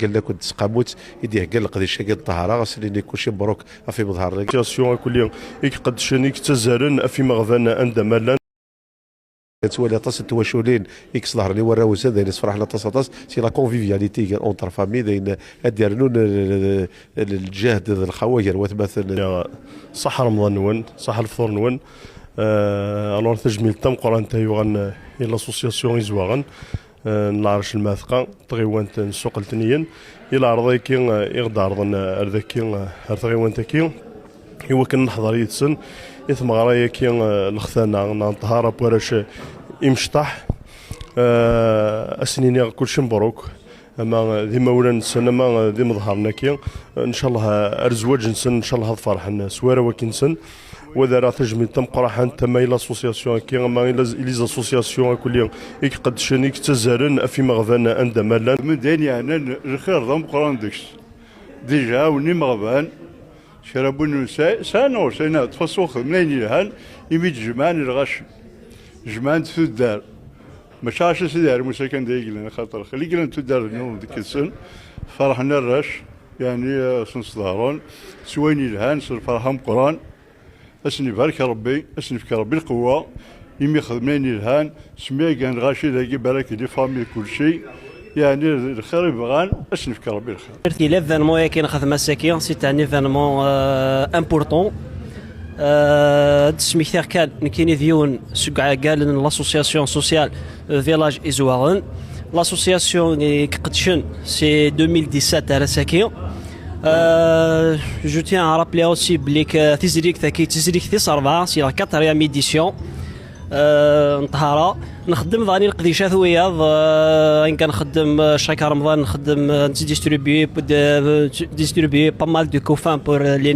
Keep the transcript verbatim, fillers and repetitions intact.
Llan akk-d tesqamut i d-iheggan leqdic-agi n ṭṭhara, ass-nni kulci mbruk ɣef imeḍharen-agi. Association akk-nni i iqeddcen, i yettazzalen ɣef imeɣban anda ma llan. Nettwali aṭas n twaculin i yesḍehren i warraw-nsen, d ayen yessefraḥen aṭas, aṭas, si la convivialité entre famille, d ayen ad d-yernun l-, l-, l-, lǧehd d lxawa gar watmaten. Ṣaḥ Remḍan-nwen, ṣaḥ lefṭur-nwen. Euh, alors, tajmilt tameqqrant ay yuɣan, euh, i l'association Izwaɣen, euh, n Lɛerc Lmeɛteqqa, tɣiwant n Ssuq Letniyen, i lɛerḍ-agi, euh, i ɣ-d-ɛerḍen, euh, ar daki, euh, ar tɣiwant-agi, i wakken neḥḍer yid-sen i tmeɣra-agi, euh, n lextana neɣ n ṭṭhara n warrac, euh, imecṭaḥ. Euh, ad sen-iniɣ kulci mbruk, ama d imawlan-nsen, ama d imeḍharen-agi. Ncallah ar zzwaǧ-nsen, ncallah ad ferḥen s warraw-agi-nsen. Wa d ara tajmilt tameqqraḥant, ama i l'association-agi, ama i les, i les associations akk-nni i iqeddcen, i yettazzalen ɣef imeɣban anda ma llan. Mend ayen yeɛnan lxir d ameqqran deg-s. Déjà, ɛawnen imeɣban, kra n win ur nesɛi, sɛan ɣur-s ayen ad ṭṭfen s uxedmen ayen yelhan, imi d-jemɛen lɣaci. Jemɛen-d tuddar. Mačči ɛac a Sidi Ɛli Musa kan d ay yellan, axaṭer xli yellan tuddar nniḍen deg-sen. Ferḥen arrac, yeɛni, eh, sen-sḍehren s wayen yelhan, s lferḥ ameqqran. Ad sen-ibarek Rebbi, ad sen-ifk Rebbi lqewwa, imi xedmen ayen yelhan, smi agan lɣaci dagi, barak di famille kulci, yeɛni d lxir i bɣan, ad sen-ifk Rebbi lxir. L'événement-agi nxedm ass-agi, c'est un événement, euh, important. Euh, ad d-smektiɣ kan, nekkini d yiwen seg iɛeggalen n l'association sociale, euh, Village Izwaɣen. L'association i iqeddcen, c'est deux mille dix-sept ar ass-agi. Euh, je tiens à rappeler aussi belli k tizrigt-agi d tizrigt tis ṛebɛa, c'est la quatrième édition, euh, n ṭṭhara. Nxeddem daɣen i leqdicat wiyaḍ, euh, ayen kan nxeddem, euh, chaque Remḍan nxeddem, euh, distribuer, de, distribuer pas mal de coffins pour, euh, les